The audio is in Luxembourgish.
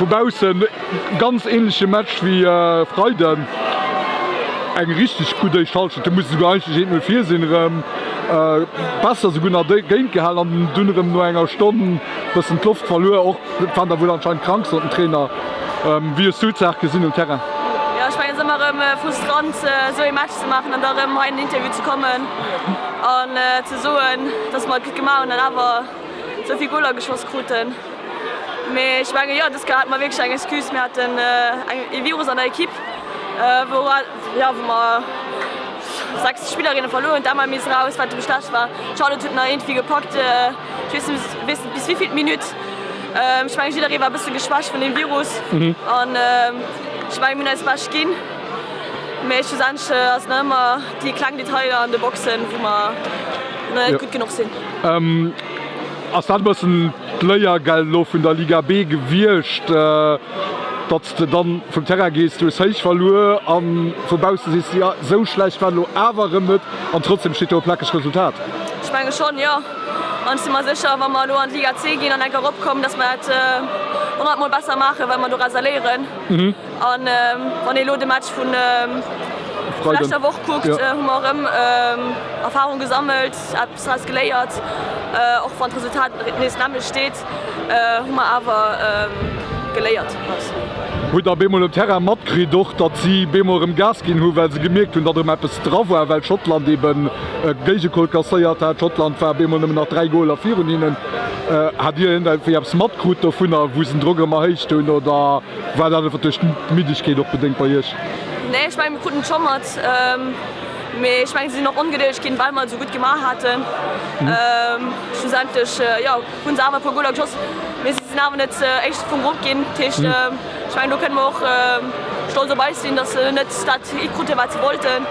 Vu baussen ganz ähnleche Match wéi Freiden. Eng richteg gutt éischt Halschent, do muss esouguer eigentlech 1, 0 vir sinn erëm. Besser esouguer nach dergéint gehalen an dunn erëm no enger Stonn bëssen d'Loft verluer. Och waren der wuel anscheinend krank, sot den Trainer. Wéi hues du d'Saach gesinn um Terrain? Jo, ech mengen et ass ëmmer erëm frustrant esou ee Match ze maachen an da erëm hei an den Interview ze kommen an ze soen, dass mer et gutt gemaach hunn an awer esou vill Goler geschoss kruten. Mee ech mengen, jo, dës Kéier hate mer wierklech eng Excuse. Mir haten ee Virus an der Ekipp, wou, jo, wou mer 6 Spillerinne verluer hunn. D'Emma misst raus, wat ebe schlecht war. D'Charlotte huet nach iergendwéi gepackt, ech weess net, weess net bis wéivill Minutt. Ech mengen, jidderee war e bësse geschwächt vun deem Virus an ech mengen, mir hunn eist Bescht ginn. Mee schlussendlech ass et nach ëmmer déi kleng Detailer an de Boxen, wou mer nach net gutt genuch sinn. Ass dat e bëssen d'Léiergeld elo vun der Liga B gewiescht, datt s de dann vum Terrain gees, du hues héich verluer a vu bausse sees de, jo esou schlecht war et elo awer erëm net an trotzdem steet do e plakegt Resultat? Ech menge schonn, jo. An ech si mer sécher, wa mer elo an d'Liga C ginn an enk eropkommen, datt mer dat 100 mol besser maachen, well mer dorausser léieren. An wann ee elo de Match vu leschter Woch kuckt, hu mer erëm Erfarung gesammelt. Eppes draus geléiert, och wann d'Resultat nees nämmlecht steet, hu mer awer geléiert draus. Hutt der bemol um Terrain matkritt och, datt si bemol erëm Gas ginn hu well se gemierkt hunn, datt erëm eppes dra war, well Schottland eben e Géigegol kasséiert hat. Schottland war bemol nëmmen nach 3 Goler virun hinnen. Hat Dir iergendwéi eppes matkrut dovunner, wou se den Drock erëm erhéicht hunn oder war dat einfach duerch d'Middegkeet och bedéngt bei Iech? Nee, ech mengen mir kruten et scho mat. Mee ech mengen, se sinn och ongedëlleg ginn, well mer et esou gutt gemaach haten. Schlussendlech, jo, hu se awer e puer Goler geschoss, mee si sinn awer net Éischte vum Grupp ginn. Dat heescht, ech mengen, do kënne mer och stolz op eis sinn, datt se net dat kruten, wat se wollten.